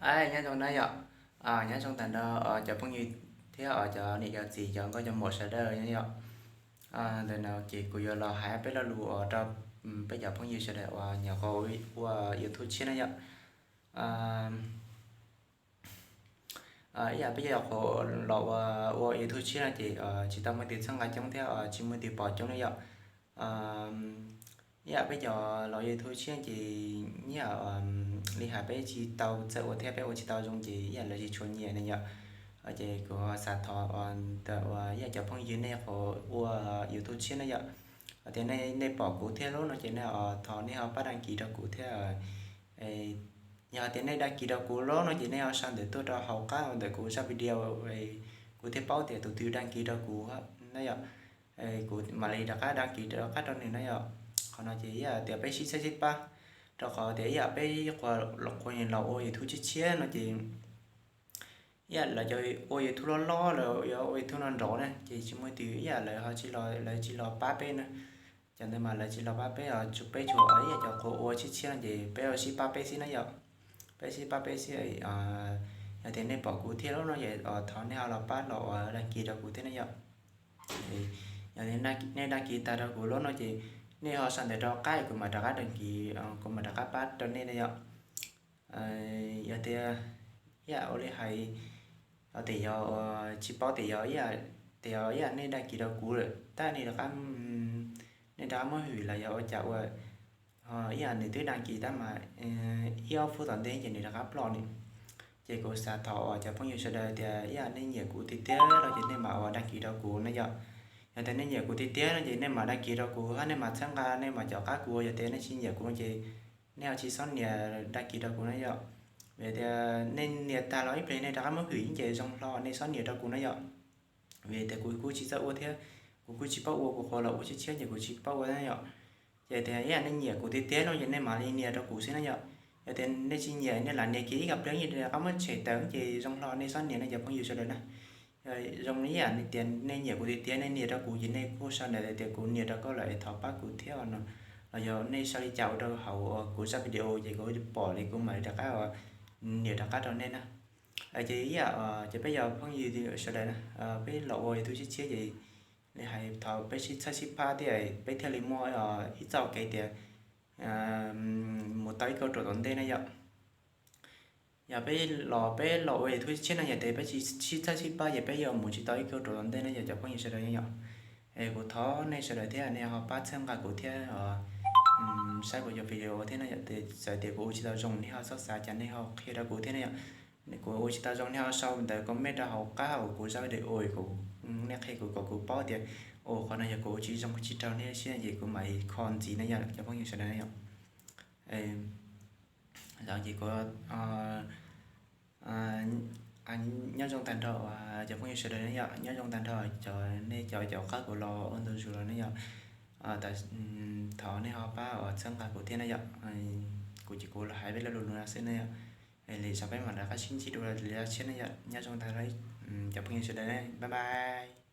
Nyob zoo na yom, nyob zoo tag nrho cov phooj ywg thiab cov niam cov txiv cov nkauj cov muam sawv daws na yom. Ntawm no ces kuv yuav los hais peb lo lus rau peb cov phooj ywg sawv daws uas nyuam qhuav ua YouTube tshiab na yom. Ib yam peb cov nyuam qhuav los ua YouTube tshiab no ces tsis tau muaj tus txhawb nqa coob thiab tsis muaj tus pom coob na yom. Ib yam peb cov los YouTube tshiab ces ib yam li hais peb tsis tau txawj ua thiab peb ua tsis tau zoo ces ib yam lawv tsis tshua nyiam na yom. Ces kuv xav thov ntawm uas ib yam cov phooj ywg nej qhuav ua YouTube tshiab na yom, hos tias nej pom kuv thiab lub no ces nej thov nej ho pab dag kis rau kuv thiab. Yog hais tias nej dag kis rau kuv lub no ces nej ho sau ntawm tuaj rau hauv qab ntawm kuv zaj video, kuv thiaj paub tias tus twg dag kis rau kuv na yom. Kuv mam li rov qab dag kis rov qab rau nws na yom. Qhov no ces ib yam tias peb sib txhawb sib pab, rau qhov tias ib yam peb qhuav los ua YouTube tshiab tshiab no ces ib yam lawv cov ua YouTube loj loj, lawv yuav ua YouTube nrov nrov na ces tsis muaj tus, ib yam lawv ho tsis los, lawv tsis los pab peb na. Cov ntawd mas lawv tsis los pab peb, tsuas peb tsuas ib yam cov qhuav ua tshiab tshiab no ces peb ua sib pab peb xwb na yom. Peb sib pab peb xwb. Yog tias nej pom kuv thiab lub no ces thov nej ho los pab los ua dag kis rau kuv thiab na yom. Yog nej dag kis tag rau kuv lub no ces nej ho sau ntawm rau qab kuv mam rov qab dag kis, kuv mam rov qab pab rau nej na yom. Yog tias ib yam ua li hais, tes yog tsis paub tes yog ib yam, tes yog ib yam nej dag kis rau kuv lawm tab nej rov qab, nej rov qab muab hwm los yog ua cas ua, ib yam nws twb dag kis tab mas ib ob phút tom ntej ces nws rov qab ploj nws. Ces kuv xav thov uas cov phooj ywg sawv daws tias ib yam nej nyiam kuv tiag tiag no ces nej mam ua dag kis rau kuv na yom. Yog tias nej nyiam kuv tiag tiag no ces nej mam dag kis rau kuv hab nej mam txhawb nqa, nej mam caum qab kuv. Yog tias nej tsis nyiam kuv ces nej ho tsis txhob nias dag kis rau kuv na yom. Vim tias nej nias tag los ib pliag nej rov qab muab hwm ces zoo hlo nej txhob nias rau kuv na yom. Vim tias kuv kuj tsis txawj ua thiab, kuv kuj tsis paub ua, kuv qhuav los ua tshiab tshiab ces kuv tsis paub ua na yom. Ces tias ib yam nej nyiam kuv tiag tiag no ces nej mam li nias rau kuv xwb na yom. Yog tias nej tsis nyiam, nej lam nias kiag ib pliag rov qab muab tshem tawm ces zoo hlo nej txhob nias na cov phooj ywg sawv daws na. Zoo li ib yam tias nej nyiam kuv tiag tiag nej nias rau kuv ces nej kuj sau ntawm tias kuv nias rau koj lawm es thov pab kuv thiab no, los yog nej sau li cas ua rau hauv kuv zaj video ces kuv pom li kuv mam li rov qab nias rov qab rau nej na. Ces ib yam ces peb yog phooj ywg sawv daws na, peb los ua YouTube tshiab tshiab ces li hais thov peb sib txhawb sib pab thiab peb thiaj li muaj ib txoj kev tias mus tau ib kauj ruam tom ntej na yom. Yog peb los, peb los ua YouTube tshiab no yog tias peb tsis sib txhawb sib pab ces peb yuav mus tsis tau ib kauj ruam tom ntej na yom cov phooj ywg sawv daws yom. Es kuv thov nej sawv daws thiab nej ho pab txhawb nqa kuv thiab saib kuv cov video thiab na yom. Txawm tias kuv ua tsis tau zoo nej ho txhob xav cas, nej ho qhia rau kuv thiab na yom. Kuv ua tsis tau zoo nej ho sau ntawm comment rau hauv qab hauv kuv zaj video, kuv, nej qhia kuv kom kuv paub tias ua qhov no yog kuv ua tsis zoo tsis raug nej siab ces kuv mam kho ntxiv na yom cov phooj ywg sawv daws na yom. Ces kuv nyob zoo tag nrho cov phooj ywg sawv daws na yom, nyob zoo tag nrho cov nej cov caum qab kuv los ua ntu zus los na yom. Thov nej ho pab uas txhawb nqa kuv thiab na yom. Kuv ces kuv los hais peb lo lus no xwb na yom. Lwm zaus peb mam rov qab sib ntsib dua lwm zaj tshiab na yom. Nyob zoo tag nrho cov phooj ywg sawv daws, bye bye.